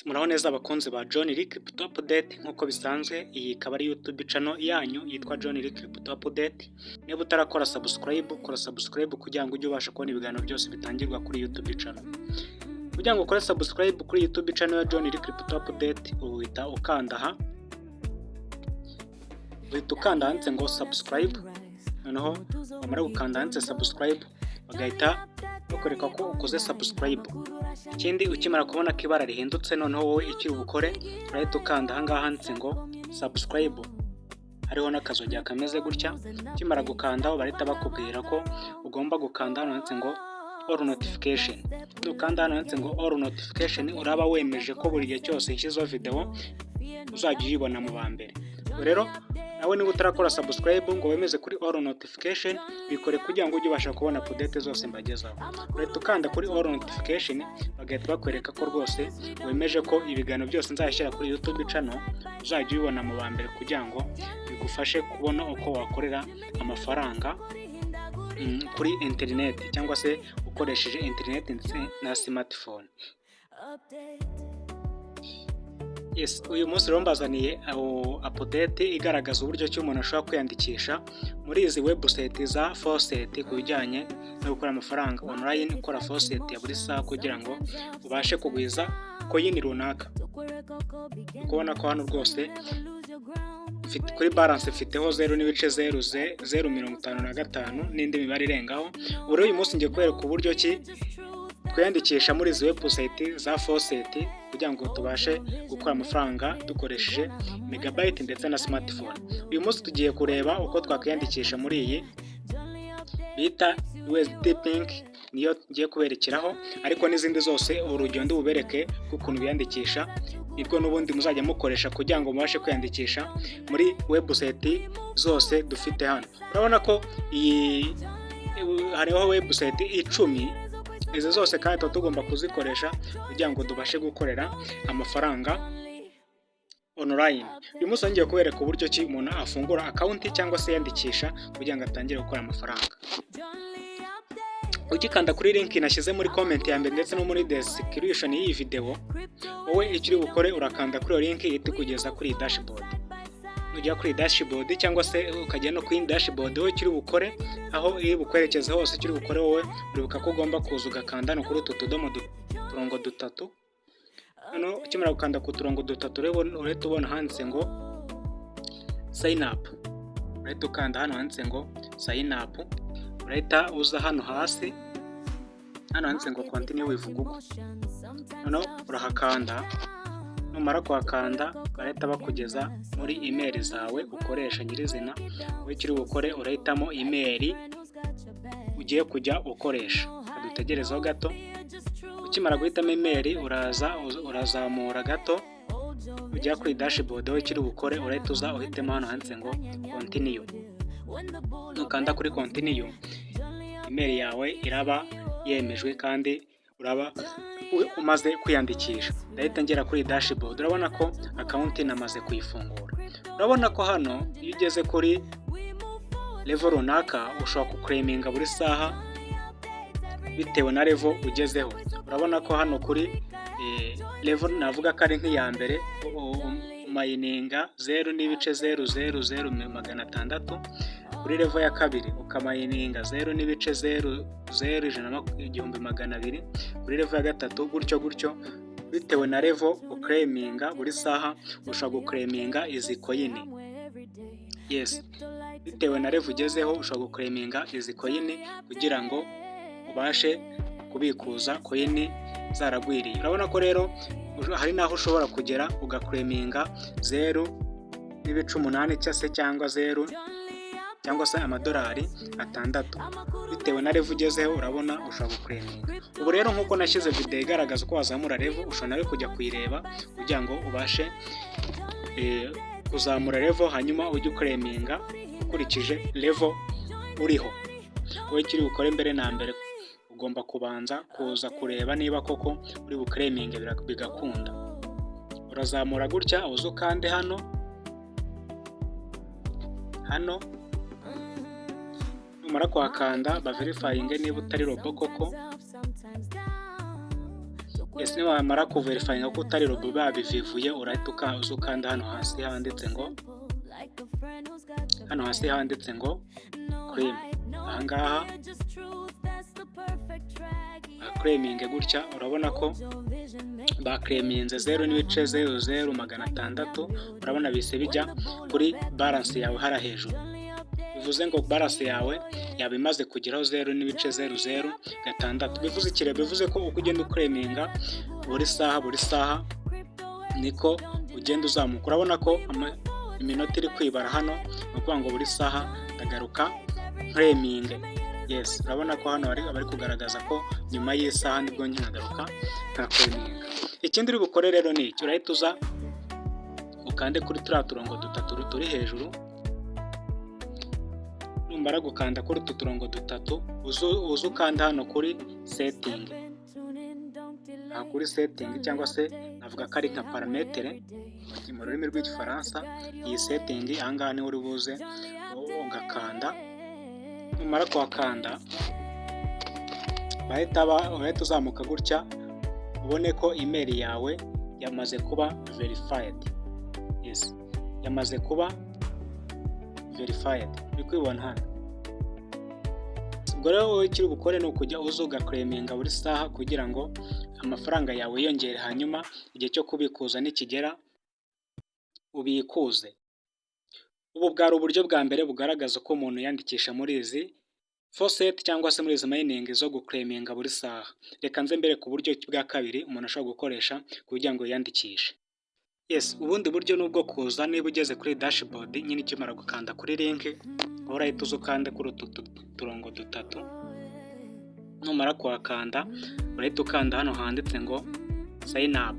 Muraho neza abakunzi ba John Lee Crypto Update. Nk'uko bisanzwe, iyi ikaba ari YouTube channel yanyu yitwa John Lee Crypto Update. Niba utarakora subscribe, kora subscribe kugira ngo ujye ubasha kubona ibiganiro byose bitangirwa kuri YouTube channel. Kugira ngo ukore subscribe kuri YouTube channel ya John Lee Crypto Update, uhita ukanda aha, uhita ukanda handitse ngo subscribe. Noneho wamara gukanda handitse subscribe, bagahita bakwereka ko ukoze subscribe. Ikindi, ukimara kubona ko ibara rihindutse, noneho wowe icyo bukore, urahita ukanda ahangaha handitse ngo subscribe, hariho n'akazogera kameze gutya. Ukimara gukandaho, barahita bakubwira ko ugomba gukanda hano handitse ngo all notification. Nukanda hano handitse ngo all notification, uraba wemeje ko buri gihe cyose nshyizeho video uzajya uyibona mu ba mbere. Rero nawe niba utarakora subscribe ngo wemeze kuri all notification, bikore kugira ngo ujye ubasha kubona update zose mbagezaho. Urahita ukanda kuri all notification, bagahita bakwereka ko rwose wemeje ko ibiganiro byose nzashyira kuri YouTube channel uzajya ubibona mu ba mbere, kugira ngo bigufashe kubona uko wakorera amafaranga kuri interineti cyangwa se ukoresheje interineti ndetse na smartphone. Yes, uyu munsi rero mbazaniye update igaragaza uburyo ki umuntu ashobora kwiyandikisha muri izi website za faucet ku bijyanye no gukora amafaranga online, ukora faucet ya buri saha kugira ngo ubashe kugwiza coin runaka. Uri kubona ko hano rwose mfite kuri balance, mfiteho 0.0055 n'indi mibare irengaho. Ubu rero uyu munsi ngiye kubereka uburyo ki twiyandikisha muri izi website za faucet kugira ngo tubashe gukora amafaranga dukoresheje megabyte ndetse na smartphone. Uyu munsi tugiye kureba uko twakwiyandikisha muri iyi bita USD Pink, niyo ngiye kuberekeraho, ariko n'izindi zose urugendo ndububereke rw'ukuntu biyandikisha, nibwo n'ubundi muzajya mukoresha kugira ngo mubashe kwiyandikisha muri website zose dufite hano. Urabona ko iyi hariho website 10, izi zose kandi tuba tugomba kuzikoresha kugira ngo tubashe gukorera amafaranga online. Uyu munsi ngiye kubereka uburyo ki umuntu afungura account cyangwa se yiyandikisha kugira ngo atangire gukora amafaranga. Ugikanda kuri link nashyize muri comment ya mbere ndetse no muri description y'iyi video, wowe icyo uri bukore, urakanda kuri iyo link ihita ikugeza kuri iyi dashboard. Nugera kuri iyi dashboard cyangwa se ukajya no kuri iyi dashboard, wowe icyo uri bukore, aho iri bukwerekeze hose, icyo uri bukore wowe, uribuka ko ugomba kuza ugakanda no kuri utu tudomo, turongo dutatu. Noneho ukimara gukanda ku turongo dutatu, urahita ubona handitse ngo sign up. Urahita ukanda hano handitse ngo sign up, urahita uza hano hasi, hano handitse ngo continue with Google. Noneho urahakanda, numara kuhakanda barahita bakugeza muri email zawe ukoresha nyirizina. Wowe icyo uri bukore, urahitamo email ugiye kujya ukoresha. Dutegerezeho gato. Ukimara guhitamo email, uraza urazamura gato ujya kuri dashboard. Wowe icyo uri bukore, urahita uza uhitemo hano handitse ngo continue. Nukanda kuri continue, email yawe iraba yemejwe kandi uraba umaze kwiyandikisha. Ndahita ngera kuri dashboard, urabona ko account namaze kuyifungura. Urabona ko hano iyo ugeze kuri level runaka, ushobora kuclaiminga buri saha bitewe na level ugezeho. Urabona ko hano kuri level navuga ko ari nk'iya mbere, umininga 0.000600, kuri level ya kabiri ukamininga 0.000 1200, kuri level ya gatatu gutyo gutyo. Bitewe na level uclaiminga buri saha, ushobora guclaiminga izi coin. Yes, bitewe na level ugezeho, ushobora guclaiminga izi coin kugira ngo ubashe kubikuza coin zaragwiriye. Urabona ko rero hari n'aho ushobora kugera ugaclaiminga 0.8 cyangwa se cyangwa 0 cyangwa se amadolari 6, bitewe na level ugezeho. Urabona ushobora guclaiminga. Ubu rero nk'uko nashyize video igaragaza uko wazamura level, ushobora nawe kujya kuyireba kugira ngo ubashe kuzamura level, hanyuma ujye uclaiminga ukurikije level uriho. Wowe icyo uri bukore mbere na mbere, ugomba kubanza kuza kureba niba koko uri buclaiminge bigakunda. Urazamura gutya, uze ukande hano hano. Numara kuhakanda, baverifyinge niba utari robot koko. Ese niwamara kuverifyinga ko utari robot babivivuye, urahita uza ukanda hano hasi handitse ngo claim. Ahangaha claiminge gutya, urabona ko baclaiminze 0.00600. Urabona bise bijya kuri balance yawe hariya hejuru. Bivuze ngo balance yawe yaba imaze kugeraho 0.006. Bivuze iki rero? Bivuze ko uko ugenda uclaiminga buri saha buri saha, niko ugenda uzamuka. Urabona ko iminota iri kwibara hano, ni ukuvuga ngo buri saha ndagaruka nclaiminge. Yes, urabona ko hano bari kugaragaza ko nyuma y'isaha nibwo nkagaruka nkaclaiminga. Ikindi uri bukore rero ni iki: urahita uza ukande kuri turiya turongo dutatu turi hejuru. Numara gukanda kuri utu turongo dutatu, uze ukanda hano kuri setting. Aha kuri setting, cyangwa se navuga ko ari nka paramètre mu rurimi rw'Igifaransa, iyi setting ahangaha niho uri buze ugakanda. Numara kuhakanda, urahita uzamuka gutya, ubone ko email yawe yamaze kuba verified. Yes, yamaze kuba verified, uri kubibona hano. Ubwo rero wowe icyo uri bukore ni ukujya uza ugaclaiminga buri saha kugira ngo amafaranga yawe yiyongere, hanyuma igihe cyo kubikuza nikigera ubikuze. Ubu bwari uburyo bwa mbere bugaragaza uko umuntu yiyandikisha muri izi faucet cyangwa se muri izi mining zo guclaiminga buri saha. Reka nze mbere ku buryo bwa kabiri umuntu ashobora gukoresha kugira ngo yiyandikishe. Yes, ubundi buryo ni ubwo kuza, niba ugeze kuri dashboard nyine, ukimara gukanda kuri link, urahita uza ukande kuri utu turongo dutatu. Numara kuhakanda, urahita ukanda hano handitse ngo sign up.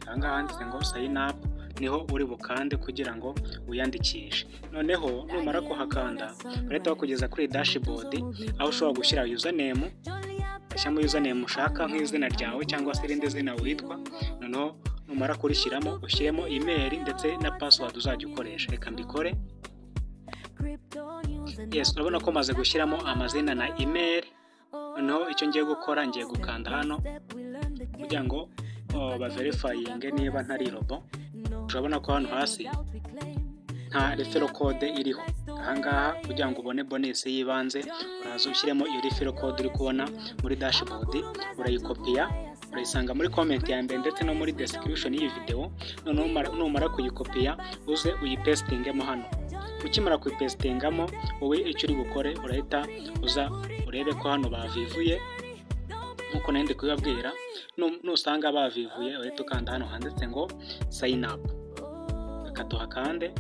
Aha ngaha handitse ngo sign up niho uri bukande kugira ngo wiyandikishe. Noneho numara kuhakanda, urahita bakugeza kuri dashboard, aho ushobora gushyira username, ugashyiramo username ushaka nk'izina ryawe cyangwa se irindi zina witwa. Noneho numara kurishyiramo, ushyiremo email ndetse na password uzajya ukoresha. Reka mbikore. Yes, urabona ko maze gushyiramo amazina na email. Noneho icyo ngiye gukora, ngiye gukanda hano kugira ngo baverifyinge niba ntari robot. Urabona ko hano hasi nta referral code iriho. Ahangaha kugira ngo ubone bonus y'ibanze, uraza ushyiremo iyo referral code uri kubona muri dashboard, urayikopiya, urayisanga muri comment ya mbere ndetse no muri description y'iyi video. Noneho numara kuyikopiya, uze uyipastingemo hano. Ukimara kuyipastingamo, wowe icyo uri bukore, urahita uza urebe ko hano bavivuye nk'uko nari ndi kubibabwira. Nusanga bavivuye, urahita ukanda hano handitse ngo sign up. Reka tuhakande.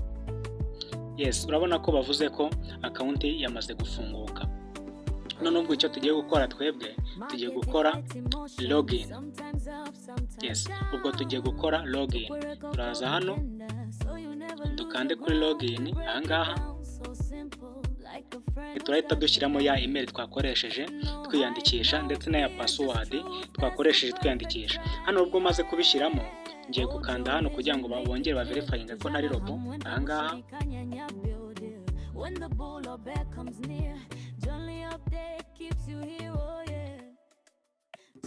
Yes, urabona ko bavuze ko account yamaze gufunguka. None ubwo icyo tugiye gukora twebwe, tugiye gukora login. Yes, ubwo tugiye gukora login, turaza hano dukande kuri login. Ahangaha turahita dushyiramo ya email twakoresheje twiyandikisha ndetse na ya password twakoresheje twiyandikisha. Hano ubwo umaze kubishyiramo, ngiye gukanda hano kugira ngo bongere baverifyinge ko ntari robot ahangaha. When the bull or bear comes near, Johnny Update keeps you here, oh yeah.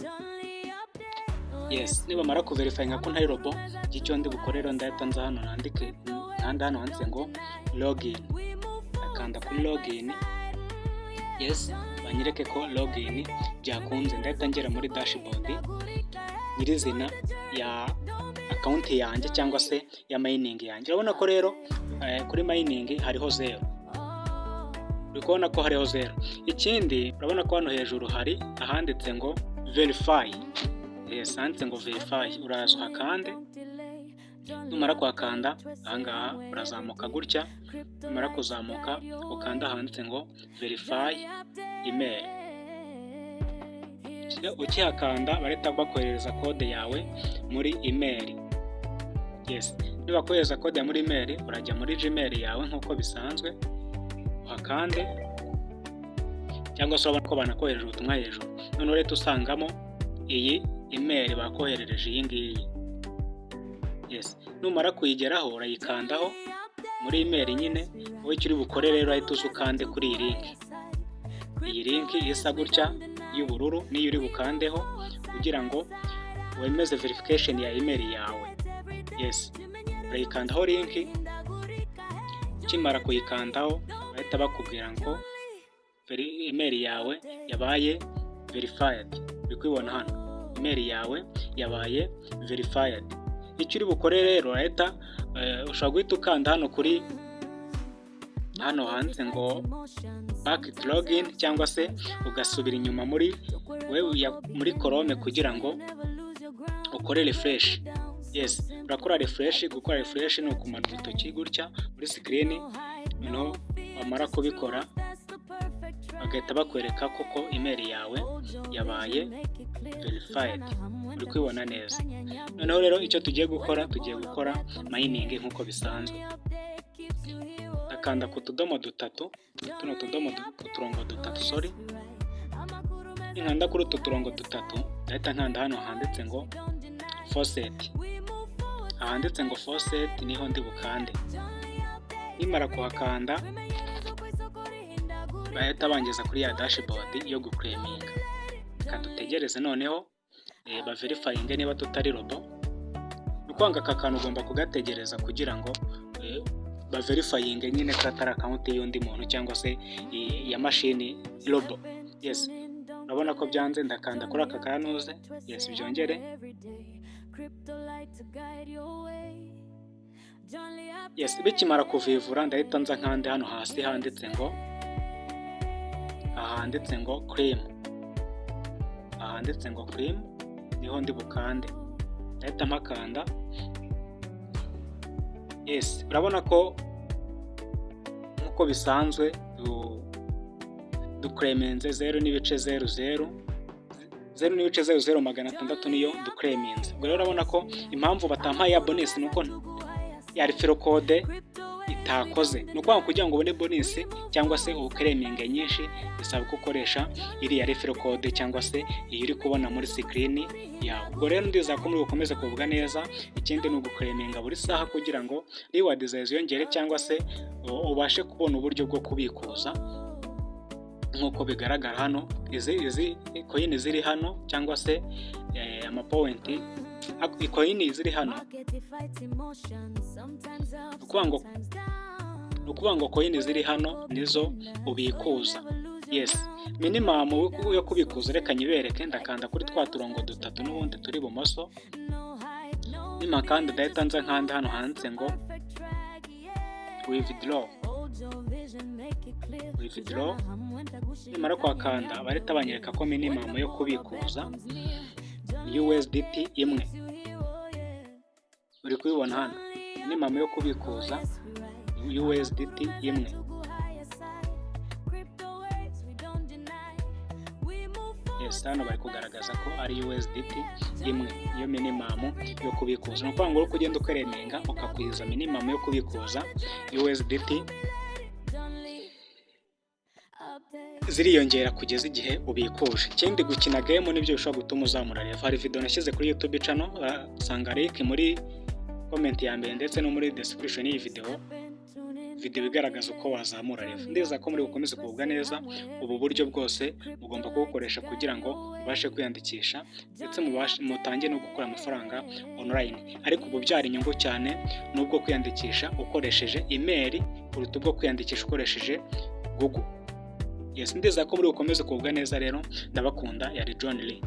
Johnny Update, oh. Yes, nibamara kuverifyinga ko ntari robot, icyo ndi bukore rero, ndahita nza hano nandike, nkanda hano handitse ngo login, akanda kuri login. Yes, banyereke ko login byakunze. Ndahita ngera muri dashboard nyirizina ya account yanjye cyangwa se ya mining yanjye. Urabona ko rero kuri mining hariho zero, uri kubona ko hariho zero. Ikindi, urabona ko hano hejuru hari ahanditse ngo verify. Yes, handitse ngo verify, uraza uhakande. Numara kuhakanda ahangaha, urazamuka gutya. Numara kuzamuka, ukanda ahanditse ngo verify email. Ukihakanda, barahita bakoherereza code yawe muri email. Yes, nibakohereza code ya muri email, urajya muri Gmail yawe nk'uko bisanzwe uhakande, cyangwa se urabona ko banakohereje ubutumwa hejuru. Noneho urahita usangamo iyi email bakoherereje, iyi ngiyi. Yes, numara kuyigeraho, urayikandaho muri email nyine. Wowe icyo uri bukore rero, urahita uza ukande kuri iyi link, iyi link isa gutya. y'ubururu niyo uri bukandeho kugira ngo wemeze verification ya email yawe. Yes, urayikandaho link. Ukimara kuyikandaho, bahita bakubwira ngo email yawe yabaye verified. Uri kubibona hano, email yawe yabaye verified. Icyo uri bukore rero, urahita ushobora guhita ukanda hano kuri hano handitse ngo "back to login", cyangwa se ugasubira inyuma muri muri Chrome kugira ngo ukore refresh. Yes, urakora refresh. Gukora refresh ni ukumanura urutoki gutya muri screen, noneho wamara kubikora bagahita bakwereka koko email yawe yabaye verified. Uri kubibona neza. Noneho rero icyo tugiye gukora mining nk'uko bisanzwe. Ndakanda ku tudomo dutatu, tuno tudomo, uturongo dutatu, sorry. Ninkanda kuri utu turongo dutatu, ndahita nkanda hano handitse ngo "faucet". Ahanditse ngo "faucet" niho ndi bukande. Nimara kuhakanda, bahita bangeza kuri ya dashboard yo guclaiminga. Reka dutegereze noneho baverifyinge niba tutari robot. Ni ukuvuga ngo aka kantu ugomba kugategereza kugira ngo baverifyinge nyine ko atari account y'undi muntu cyangwa se ya mashini robot. Yes, urabona ko byanze. Ndakanda kuri aka kanuze. Yes, byongere. To guide your way. Johnny. Yes, bikimara kuvivura, ndahita nza nkande hano hasi handitse ngo, ahanditse ngo "claim". Ahanditse ngo "claim" niho ndi bukande. Ndahita mpakanda. Yes, urabona ko nk'uko bisanzwe duclaiminze 0.00, 0.00600 niyo duclaiminze. Ubwo rero urabona ko impamvu batampaye ya bonus ni uko ya referral code itakoze. Ni ukuvuga ngo kugira ngo ubone bonus cyangwa se uclaiminge nyinshi, bisaba ko ukoresha iriya referral code cyangwa se iyi uri kubona muri screen yawe. Ubwo rero ndizera ko muri bukomeze kuvuga neza. Ikindi ni uguclaiminga buri saha kugira ngo reward zawe ziyongere cyangwa se ubashe kubona uburyo bwo kubikuza. Nk'uko bigaragara hano, izi coin ziri hano cyangwa se amapoint, coin ziri hano, ni ukuvuga ngo coin ziri hano nizo ubikuza. Yes, minimum yo kubikuza reka nyibereke. Ndakanda kuri twa turongo dutatu n'ubundi turi ibumoso. Nimakanda, ndahita nza nkanda hano handitse ngo "withdraw". Withdraw, nimara kuhakanda, barahita banyereka ko minimum yo kubikuza ni USDT 1. Uri kubibona hano, minimum yo kubikuza ni USDT 1. Yes, hano bari kugaragaza ko ari USDT 1 niyo minimum yo kubikuza. Ni ukuvuga ngo uri kugenda uclaiminga ukakwiza minimum yo kubikuza USDT ziriyongera kugeza igihe ubikuje. Ikindi, gukina game nibyo bishobora gutuma uzamura level. Hari video nashyize kuri YouTube channel, usanga link muri comment ya mbere ndetse no muri description y'iyi video, video igaragaza uko wazamura level. Ndizera ko muri bukomeze kugubwa neza. Ubu buryo bwose mugomba kubukoresha kugira ngo mubashe kwiyandikisha ndetse mutange no gukora amafaranga online. Ariko ubu byara inyungu cyane nubwo kwiyandikisha ukoresheje email kuruta ubwo kwiyandikisha ukoresheje Google. Yes, ndizera ko muri bukomeze kugubwa neza. Rero ndabakunda, yari John Lee.